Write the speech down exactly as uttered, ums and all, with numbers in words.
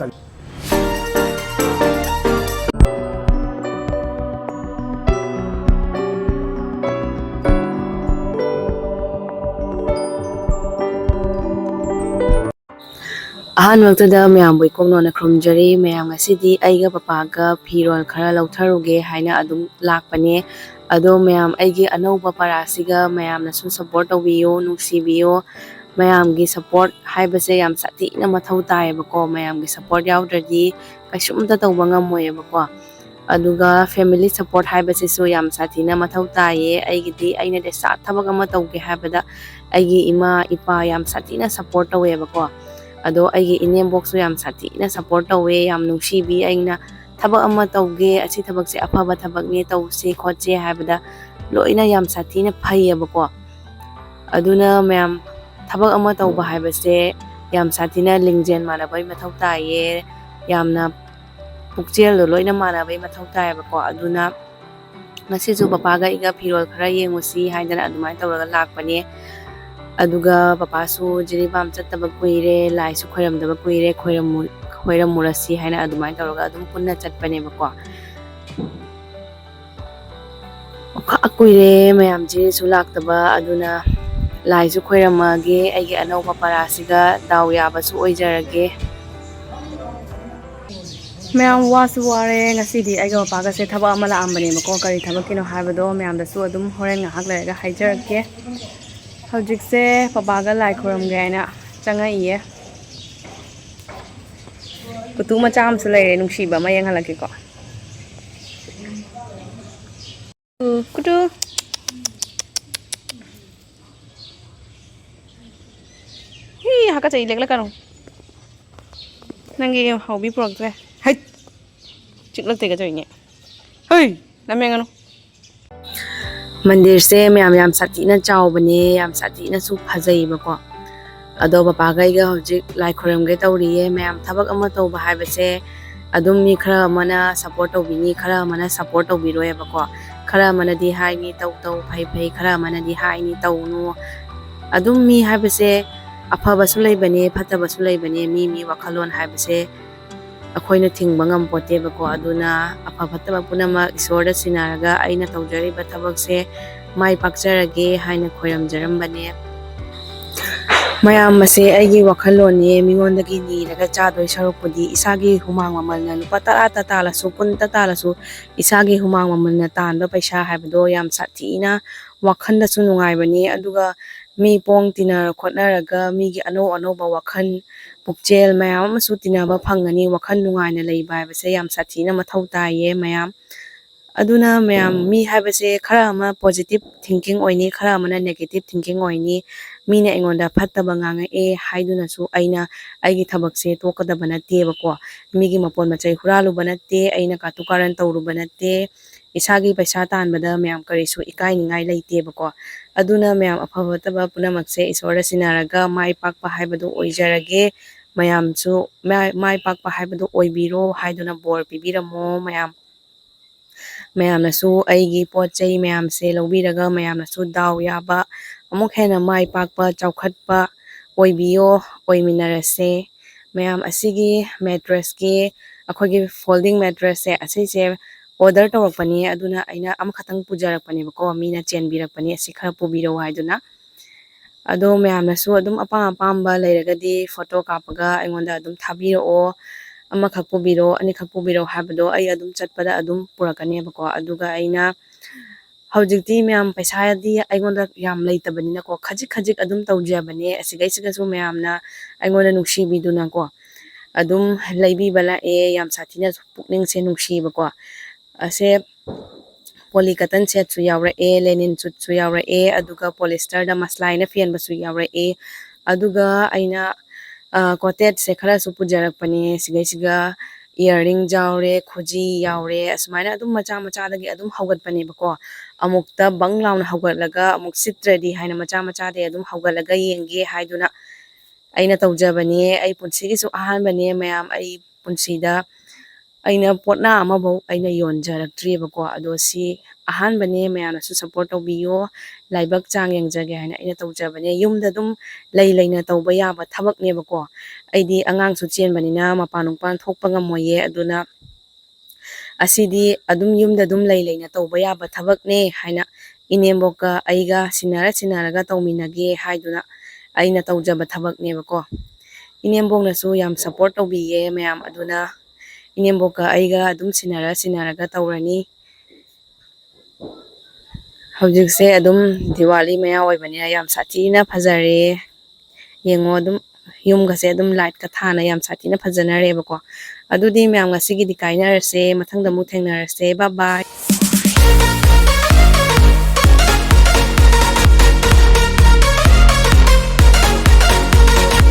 ꯀꯜꯂꯤ꯫ ꯑꯍꯥꯟꯕꯃꯛꯇꯗ ꯃꯌꯥꯝꯕꯨ ꯏꯀꯣꯛ ꯅꯣꯟꯅ ꯈꯨꯔꯨꯝꯖꯔꯤ꯫ ꯃꯌꯥꯝ, ꯉꯁꯤꯗꯤ ꯑꯩꯒ ꯄꯄꯥꯒ ꯐꯤꯔꯣꯜ ꯈꯔ ꯂꯧꯊꯔꯨꯒꯦ ꯍꯥꯏꯅ ꯑꯗꯨꯝ ꯂꯥꯛꯄꯅꯦ꯫ ꯑꯗꯣ ꯃꯌꯥꯝ, ꯑꯩꯒꯤ ꯑꯅꯧꯕ ꯄꯔꯥꯁꯤꯒ ꯃꯌꯥꯝꯅꯁꯨ support ꯇꯧꯕꯤꯌꯨ, ꯅꯨꯡꯁꯤꯕꯤꯌꯨ꯫ ꯃꯌꯥꯝꯒꯤ support ꯍꯥꯏꯕꯁꯦ ꯌꯥꯝ ꯁꯥꯊꯤꯅ ꯃꯊꯧ ꯇꯥꯏꯌꯦꯕꯀꯣ꯫ ꯃꯌꯥꯝꯒꯤ support ꯌꯥꯎꯗ꯭ꯔꯗꯤ ꯀꯩꯁꯨꯝꯇ ꯇꯧꯕ ꯉꯝꯃꯣꯏꯌꯦꯕꯀꯣ꯫ ꯑꯗꯨꯒ family support ꯍꯥꯏꯕꯁꯤꯁꯨ ꯌꯥꯝ ꯁꯥꯊꯤꯅ ꯃꯊꯧ ꯇꯥꯏꯌꯦ꯫ ꯑꯩꯒꯤꯗꯤ, ꯑꯩꯅ ꯗꯦꯁꯥ ꯊꯕꯛ ꯑꯃ ꯇꯧꯒꯦ ꯍꯥꯏꯕꯗ ꯑꯩꯒꯤ ꯏꯃꯥ, ꯏꯄꯥ ꯌꯥꯝ ꯁꯥꯊꯤꯅ support ꯇꯧꯋꯦꯕꯀꯣ꯫ ꯑꯗꯣ ꯑꯩꯒꯤ ꯏꯅꯦꯝꯕꯣꯛꯁꯨ ꯌꯥꯝ ꯁꯥꯊꯤꯅ support ꯇꯧꯋꯦ, ꯌꯥꯝ ꯅꯨꯡꯁꯤꯕꯤ꯫ ꯑꯩꯅ ꯊꯕꯛ ꯑꯃ ꯇꯧꯒꯦ, ꯑꯁꯤ ꯊꯕꯛꯁꯦ ꯑꯐꯕ ꯊꯕꯛꯅꯦ, ꯇꯧꯁꯦ ꯈꯣꯠꯁꯦ ꯍꯥꯏꯕꯗ ꯂꯣꯏꯅ ꯌꯥꯝ ꯁꯥꯊꯤꯅ ꯐꯩꯌꯦꯕꯀꯣ꯫ ꯑꯗꯨꯅ ꯃꯌꯥꯝ, ꯊꯕꯛ ꯑꯃ ꯇꯧꯕ ꯍꯥꯏꯕꯁꯦ ꯌꯥꯝ ꯁꯥꯊꯤꯅ ꯂꯤꯡꯖꯦꯜ ꯃꯥꯟꯅꯕꯒꯤ ꯃꯊꯧ ꯇꯥꯏꯌꯦ, ꯌꯥꯝꯅ ꯄꯨꯛꯆꯦꯜꯗꯣ ꯂꯣꯏꯅ ꯃꯥꯟꯅꯕꯒꯤ ꯃꯊꯧ ꯇꯥꯏꯌꯦꯕꯀꯣ꯫ ꯑꯗꯨꯅ ꯉꯁꯤꯁꯨ ꯄꯄꯥꯒ ꯑꯩꯒ ꯐꯤꯔꯣꯜ ꯈꯔ ꯌꯦꯡꯉꯨꯁꯤ ꯍꯥꯏꯗꯅ ꯑꯗꯨꯃꯥꯏꯅ ꯇꯧꯔꯒ ꯂꯥꯛꯄꯅꯦ꯫ ꯑꯗꯨꯒ ꯄꯄꯥꯁꯨ ꯖꯤꯔꯤꯕꯥꯝ ꯆꯠꯇꯕ ꯀꯨꯏꯔꯦ, ꯂꯥꯏꯁꯨ ꯈꯣꯏꯔꯝꯗꯕ ꯀꯨꯏꯔꯦ, ꯈꯣꯏꯔꯝꯃꯨ-, ꯈꯣꯏꯔꯝꯃꯨꯔꯁꯤ ꯍꯥꯏꯅ ꯑꯗꯨꯃꯥꯏꯅ ꯇꯧꯔꯒ ꯑꯗꯨꯝ ꯄꯨꯟꯅ ꯆꯠꯄꯅꯦꯕꯀꯣ꯫ ꯑꯣꯈꯥꯛ ꯀꯨꯏꯔꯦ ꯃꯌꯥꯝꯁꯤꯁꯨ ꯂꯥꯛꯇꯕ, ꯑꯗꯨꯅ ꯂꯥꯏꯁꯨ ꯈꯣꯏꯔꯝꯃꯒꯦ, ꯑꯩꯒꯤ ꯑꯅꯧꯕ ꯄꯔꯥꯁꯤꯒ ꯗꯥꯎ ꯌꯥꯕꯁꯨ ꯑꯣꯏꯖꯔꯒꯦ꯫ ꯃꯌꯥꯝ, ꯋꯥꯁꯨ ꯋꯥꯔꯦ ꯉꯁꯤꯗꯤ꯫ ꯑꯩꯒ ꯃꯄꯥꯒꯁꯦ ꯊꯕꯛ ꯑꯃ ꯂꯥꯛꯑꯝꯕꯅꯦꯕꯀꯣ꯫ ꯀꯔꯤ ꯊꯕꯛꯀꯤꯅꯣ ꯍꯥꯏꯕꯗꯣ ꯃꯌꯥꯝꯗꯁꯨ ꯑꯗꯨꯝ ꯍꯣꯔꯦꯟ ꯉꯥꯏꯍꯥꯛ ꯂꯩꯔꯒ ꯍꯥꯏꯖꯔꯛꯀꯦ꯫ ꯍꯧꯖꯤꯛꯁꯦ ꯄꯄꯥꯒ ꯂꯥꯏ ꯈꯨꯔꯨꯝꯒꯦ ꯍꯥꯏꯅ ꯆꯪꯉꯛꯏꯌꯦ꯫ ꯀꯨꯇꯨ ꯃꯆꯥ ꯑꯃꯁꯨ ꯂꯩꯔꯦ, ꯅꯨꯡꯁꯤꯕ ꯑꯃ ꯌꯦꯡꯍꯜꯂꯛꯀꯦꯀꯣ꯫ ꯀꯨꯇꯨ꯫ ꯍꯤ, ꯍꯥꯀꯠꯆꯩ, ꯂꯦꯛꯂꯛꯀꯅꯨ꯫ ꯅꯪꯒꯤ ꯍꯥꯎꯕꯤ ꯄꯨꯔꯛꯇ꯭ꯔꯦ꯫ ꯍꯩꯠ! ꯆꯤꯛꯂꯛꯇꯦꯒ ꯇꯧꯔꯤꯅꯦ꯫ ꯍꯩ! ꯂꯝ ꯌꯦꯡꯒꯅꯨ꯫ ꯃꯟꯗꯤꯔꯁꯦ ꯃꯌꯥꯝ ꯌꯥꯝ ꯁꯥꯊꯤꯅ ꯆꯥꯎꯕꯅꯦ, ꯌꯥꯝ ꯁꯥꯊꯤꯅꯁꯨ ꯐꯖꯩꯕꯀꯣ꯫ ꯑꯗꯣ ꯄꯄꯥꯒ ꯑꯩꯒ ꯍꯧꯖꯤꯛ ꯂꯥꯏ ꯈꯣꯏꯔꯝꯒꯦ ꯇꯧꯔꯤꯌꯦ꯫ ꯃꯌꯥꯝ, ꯊꯕꯛ ꯑꯃ ꯇꯧꯕ ꯍꯥꯏꯕꯁꯦ ꯑꯗꯨꯝ ꯃꯤ ꯈꯔ ꯑꯃꯅ support ꯇꯧꯕꯤꯅꯤ, ꯈꯔ ꯑꯃꯅ support ꯇꯧꯕꯤꯔꯣꯏꯕꯀꯣ꯫ ꯈꯔ ꯑꯃꯅꯗꯤ ꯍꯥꯏꯅꯤ, "ꯇꯧ ꯇꯧ, ꯐꯩ ꯐꯩ"꯫ ꯈꯔ ꯑꯃꯅꯗꯤ ꯍꯥꯏꯅꯤ, "ꯇꯧꯅꯨ"꯫ ꯑꯗꯨꯝ ꯃꯤ ꯍꯥꯏꯕꯁꯦ ꯑꯐꯕꯁꯨ ꯂꯩꯕꯅꯦ, ꯐꯠꯇꯕꯁꯨ ꯂꯩꯕꯅꯦ꯫ ꯃꯤ ꯃꯤ ꯋꯥꯈꯜꯂꯣꯟ ꯍꯥꯏꯕꯁꯦ ꯑꯩꯈꯣꯏꯅ ꯊꯤꯡꯕ ꯉꯝꯄꯣꯠꯇꯦꯕꯀꯣ꯫ ꯑꯗꯨꯅ ꯑꯐ ꯐꯠꯇꯕ ꯄꯨꯝꯅꯃꯛ ꯏꯁꯣꯔꯗ ꯁꯤꯟꯅꯔꯒ ꯑꯩꯅ ꯇꯧꯖꯔꯤꯕ ꯊꯕꯛꯁꯦ ꯃꯥꯏ ꯄꯥꯛꯆꯔꯒꯦ ꯍꯥꯏꯅ ꯈꯣꯏꯔꯝꯖꯔꯝꯕꯅꯦ꯫ ꯃꯌꯥꯝ, ꯑꯁꯦ ꯑꯩꯒꯤ ꯋꯥꯈꯜꯂꯣꯟꯅꯤ꯫ ꯃꯤꯉꯣꯟꯗꯒꯤ ꯅꯤꯔꯒ ꯆꯥꯗꯣꯏ ꯁꯔꯨꯛꯄꯨꯗꯤ ꯏꯁꯥꯒꯤ ꯍꯨꯃꯥꯡ ꯃꯃꯜꯅ ꯂꯨꯄꯥ ꯇꯔꯥꯇ ꯇꯥꯜꯂꯁꯨ, ꯀꯨꯟꯇ ꯇꯥꯜꯂꯁꯨ, ꯏꯁꯥꯒꯤ ꯍꯨꯃꯥꯡ ꯃꯃꯜꯅ ꯇꯥꯟꯕ ꯄꯩꯁꯥ ꯍꯥꯏꯕꯗꯣ ꯌꯥꯝ ꯁꯥꯊꯤꯅ ꯋꯥꯈꯜꯗꯁꯨ ꯅꯨꯡꯉꯥꯏꯕꯅꯤ꯫ ꯑꯗꯨꯒ ꯃꯤ ꯄꯣꯡ ꯇꯤꯟꯅꯔ ꯈꯣꯠꯅꯔꯒ ꯃꯤꯒꯤ ꯑꯅꯧ ꯑꯅꯧꯕ ꯋꯥꯈꯜ ꯄꯨꯛꯆꯦꯜ ꯃꯌꯥꯝ ꯑꯃꯁꯨ ꯇꯤꯟꯅꯕ ꯐꯪꯒꯅꯤ꯫ ꯋꯥꯈꯜ ꯅꯨꯡꯉꯥꯏꯅ ꯂꯩꯕ ꯍꯥꯏꯕꯁꯦ ꯌꯥꯝ ꯁꯥꯊꯤꯅ ꯃꯊꯧ ꯇꯥꯏꯌꯦ ꯃꯌꯥꯝ꯫ ꯑꯗꯨꯅ ꯃꯌꯥꯝ, ꯃꯤ ꯍꯥꯏꯕꯁꯦ ꯈꯔ ꯑꯃ positive thinking ꯑꯣꯏꯅꯤ, ꯈꯔ ꯑꯃꯅ negative thinking ꯑꯣꯏꯅꯤ꯫ ꯃꯤꯅ ꯑꯩꯉꯣꯟꯗ ꯐꯠꯇꯕ ꯉꯥꯡꯉꯛꯑꯦ ꯍꯥꯏꯗꯨꯅꯁꯨ ꯑꯩꯅ ꯑꯩꯒꯤ ꯊꯕꯛꯁꯦ ꯇꯣꯛꯀꯗꯕ ꯅꯠꯇꯦꯕꯀꯣ꯫ ꯃꯤꯒꯤ ꯃꯄꯣꯠ ꯃꯆꯩ ꯍꯨꯔꯥꯜꯂꯨꯕ ꯅꯠꯇꯦ, ꯑꯩꯅ ꯀꯥꯇꯨ ꯀꯥꯔꯟ ꯇꯧꯔꯨꯕ ꯅꯠꯇꯦ꯫ ꯏꯁꯥꯒꯤ ꯄꯩꯁꯥ ꯇꯥꯟꯕꯗ ꯃꯌꯥꯝ ꯀꯔꯤꯁꯨ ꯏꯀꯥꯏꯅꯤꯡꯉꯥꯏ ꯂꯩꯇꯦꯕꯀꯣ꯫ ꯑꯗꯨꯅ ꯃꯌꯥꯝ, ꯑꯐ ꯐꯠꯇꯕ ꯄꯨꯝꯅꯃꯛꯁꯦ ꯏꯁꯣꯔꯗ ꯁꯤꯟꯅꯔꯒ ꯃꯥꯏ ꯄꯥꯛꯄ ꯍꯥꯏꯕꯗꯨ ꯑꯣꯏꯖꯔꯒꯦ꯫ ꯃꯌꯥꯝꯁꯨ ꯃꯥꯏ, ꯃꯥꯏ ꯄꯥꯛꯄ ꯍꯥꯏꯕꯗꯨ ꯑꯣꯏꯕꯤꯔꯣ ꯍꯥꯏꯗꯨꯅ ꯕꯣꯔ ꯄꯤꯕꯤꯔꯝꯃꯣ ꯃꯌꯥꯝ꯫ ꯃꯌꯥꯝꯅꯁꯨ ꯑꯩꯒꯤ ꯄꯣꯠ ꯆꯩ ꯃꯌꯥꯝꯁꯦ ꯂꯧꯕꯤꯔꯒ ꯃꯌꯥꯝꯅꯁꯨ ꯗꯥꯎ ꯌꯥꯕ, ꯑꯃꯨꯛ ꯍꯦꯟꯅ ꯃꯥꯏ ꯄꯥꯛꯄ, ꯆꯥꯎꯈꯠꯄ ꯑꯣꯏꯕꯤꯌꯣ, ꯑꯣꯏꯃꯤꯟꯅꯔꯁꯦ꯫ ꯃꯌꯥꯝ, ꯑꯁꯤꯒꯤ ꯃꯦꯇ꯭ꯔꯦꯁꯀꯤ, ꯑꯩꯈꯣꯏꯒꯤ folding ꯃꯦꯇ꯭ꯔꯦꯁꯁꯦ, ꯑꯁꯤꯁꯦ order ꯇꯧꯔꯛꯄꯅꯤ꯫ ꯑꯗꯨꯅ ꯑꯩꯅ ꯑꯃꯈꯛꯇꯪ ꯄꯨꯖꯔꯛꯄꯅꯦꯕꯀꯣ, ꯃꯤꯅ ꯆꯦꯟꯕꯤꯔꯛꯄꯅꯤ, ꯑꯁꯤ ꯈꯔ ꯄꯨꯕꯤꯔꯛꯑꯣ ꯍꯥꯏꯗꯨꯅ꯫ ꯑꯗꯣ ꯃꯌꯥꯝꯅꯁꯨ ꯑꯗꯨꯝ ꯑꯄꯥꯝ ꯑꯄꯥꯝꯕ ꯂꯩꯔꯒꯗꯤ ꯐꯣꯇꯣ ꯀꯥꯞꯄꯒ ꯑꯩꯉꯣꯟꯗ ꯑꯗꯨꯝ ꯊꯥꯕꯤꯔꯛꯑꯣ꯫ ꯑꯃꯈꯛ ꯄꯨꯕꯤꯔꯣ, ꯑꯅꯤꯈꯛ ꯄꯨꯕꯤꯔꯣ ꯍꯥꯏꯕꯗꯣ ꯑꯩ ꯑꯗꯨꯝ ꯆꯠꯄꯗ ꯑꯗꯨꯝ ꯄꯨꯔꯛꯀꯅꯦꯕꯀꯣ꯫ ꯑꯗꯨꯒ ꯑꯩꯅ ꯍꯧꯖꯤꯛꯇꯤ ꯃꯌꯥꯝ ꯄꯩꯁꯥꯗꯤ ꯑꯩꯉꯣꯟꯗ ꯌꯥꯝ ꯂꯩꯇꯕꯅꯤꯅꯀꯣ, ꯈꯖꯤꯛ ꯈꯖꯤꯛ ꯑꯗꯨꯝ ꯇꯧꯖꯕꯅꯦ꯫ ꯑꯁꯤꯒꯩꯁꯤꯒꯁꯨ ꯃꯌꯥꯝꯅ ꯑꯩꯉꯣꯟꯗ ꯅꯨꯡꯁꯤꯕꯤꯗꯨꯅꯀꯣ ꯑꯗꯨꯝ ꯂꯩꯕꯤꯕ ꯂꯥꯛꯑꯦ꯫ ꯌꯥꯝ ꯁꯥꯊꯤꯅ ꯄꯨꯛꯅꯤꯡꯁꯦ ꯅꯨꯡꯁꯤꯕꯀꯣ꯫ ꯑꯁꯦ poly cotton setꯁꯨ ꯌꯥꯎꯔꯛꯑꯦ, linen suitꯁꯨ ꯌꯥꯎꯔꯛꯑꯦ, ꯑꯗꯨꯒ polysterꯗ ꯃꯁꯂꯥꯏꯅ ꯐꯦꯟꯕꯁꯨ ꯌꯥꯎꯔꯛꯑꯦ꯫ ꯑꯗꯨꯒ ꯑꯩꯅ, ꯑ, cottedꯁꯦ ꯈꯔꯁꯨ ꯄꯨꯖꯔꯛꯄꯅꯦ꯫ ꯁꯤꯒꯩꯁꯤꯒ earring ꯌꯥꯎꯔꯦ, ꯈꯨꯖꯤ ꯌꯥꯎꯔꯦ, ꯑꯁꯨꯃꯥꯏꯅ ꯑꯗꯨꯝ ꯃꯆꯥ ꯃꯆꯥꯗꯒꯤ ꯑꯗꯨꯝ ꯍꯧꯒꯠꯄꯅꯦꯕꯀꯣ꯫ ꯑꯃꯨꯛꯇ ꯕꯪ ꯂꯥꯎꯅ ꯍꯧꯒꯠꯂꯒ ꯑꯃꯨꯛ ꯁꯤꯠꯇ꯭ꯔꯗꯤ ꯍꯥꯏꯅ ꯃꯆꯥ ꯃꯆꯥꯗꯒꯤ ꯑꯗꯨꯝ ꯍꯧꯒꯠꯂꯒ ꯌꯦꯡꯒꯦ ꯍꯥꯏꯗꯨꯅ ꯑꯩꯅ ꯇꯧꯖꯕꯅꯦ꯫ ꯑꯩ ꯄꯨꯟꯁꯤꯒꯤꯁꯨ ꯑꯍꯥꯟꯕꯅꯦ ꯃꯌꯥꯝ, ꯑꯩ ꯄꯨꯟꯁꯤꯗ ꯑꯩꯅ ꯄꯣꯠꯅꯥ ꯑꯃꯐꯧ ꯑꯩꯅ ꯌꯣꯟꯖꯔꯛꯇ꯭ꯔꯤꯕꯀꯣ꯫ ꯑꯗꯣ ꯁꯤ ꯑꯍꯥꯟꯕꯅꯦ, ꯃꯌꯥꯝꯅꯁꯨ ꯁꯞꯄꯣꯔꯠ ꯇꯧꯕꯤꯌꯣ꯫ ꯂꯥꯏꯕꯛ ꯆꯥꯡ ꯌꯦꯡꯖꯒꯦ ꯍꯥꯏꯅ ꯑꯩꯅ ꯇꯧꯖꯕꯅꯦ꯫ ꯌꯨꯝꯗ ꯑꯗꯨꯝ ꯂꯩ ꯂꯩꯅ ꯇꯧꯕ ꯌꯥꯕ ꯊꯕꯛꯅꯦꯕꯀꯣ꯫ ꯑꯩꯗꯤ ꯑꯉꯥꯡꯁꯨ ꯆꯦꯟꯕꯅꯤꯅ ꯃꯄꯥꯟ ꯅꯨꯡꯄꯥꯟ ꯊꯣꯛꯄ ꯉꯝꯃꯣꯏꯌꯦ꯫ ꯑꯗꯨꯅ ꯑꯁꯤꯗꯤ ꯑꯗꯨꯝ ꯌꯨꯝꯗ ꯑꯗꯨꯝ ꯂꯩ ꯂꯩꯅ ꯇꯧꯕ ꯌꯥꯕ ꯊꯕꯛꯅꯦ ꯍꯥꯏꯅ ꯏꯅꯦꯝꯕꯣꯛꯀ ꯑꯩꯒ ꯁꯤꯟꯅꯔ ꯁꯤꯟꯅꯔꯒ ꯇꯧꯃꯤꯟꯅꯒꯦ ꯍꯥꯏꯗꯨꯅ ꯑꯩꯅ ꯇꯧꯖꯕ ꯊꯕꯛꯅꯦꯕꯀꯣ꯫ ꯏꯅꯦꯝꯕꯣꯛꯅꯁꯨ ꯌꯥꯝ ꯁꯞꯄꯣꯔꯠ ꯇꯧꯕꯤꯌꯦ ꯃꯌꯥꯝ꯫ ꯑꯗꯨꯅ ꯏꯅꯦꯝꯕꯣꯛꯀ ꯑꯩꯒ ꯑꯗꯨꯝ ꯁꯤꯟꯅꯔ ꯁꯤꯟꯅꯔꯒ ꯇꯧꯔꯅꯤ꯫ ꯍꯧꯖꯤꯛꯁꯦ ꯑꯗꯨꯝ ꯗꯤꯋꯥꯂꯤ ꯃꯌꯥ ꯑꯣꯏꯕꯅꯤꯅ ꯌꯥꯝ ꯁꯥꯊꯤꯅ ꯐꯖꯔꯦ꯫ ꯌꯦꯡꯉꯣ, ꯑꯗꯨꯝ ꯌꯨꯝꯒꯁꯦ ꯑꯗꯨꯝ ꯂꯥꯏꯠꯀ ꯊꯥꯅ ꯌꯥꯝ ꯁꯥꯊꯤꯅ ꯐꯖꯅꯔꯦꯕꯀꯣ꯫ ꯑꯗꯨꯗꯤ ꯃꯌꯥꯝ, ꯉꯁꯤꯒꯤꯗꯤ ꯀꯥꯏꯅꯔꯁꯦ, ꯃꯊꯪꯗ ꯑꯃꯨꯛ ꯊꯦꯡꯅꯔꯁꯦ꯫ ꯕꯥꯏ ꯕꯥꯏ꯫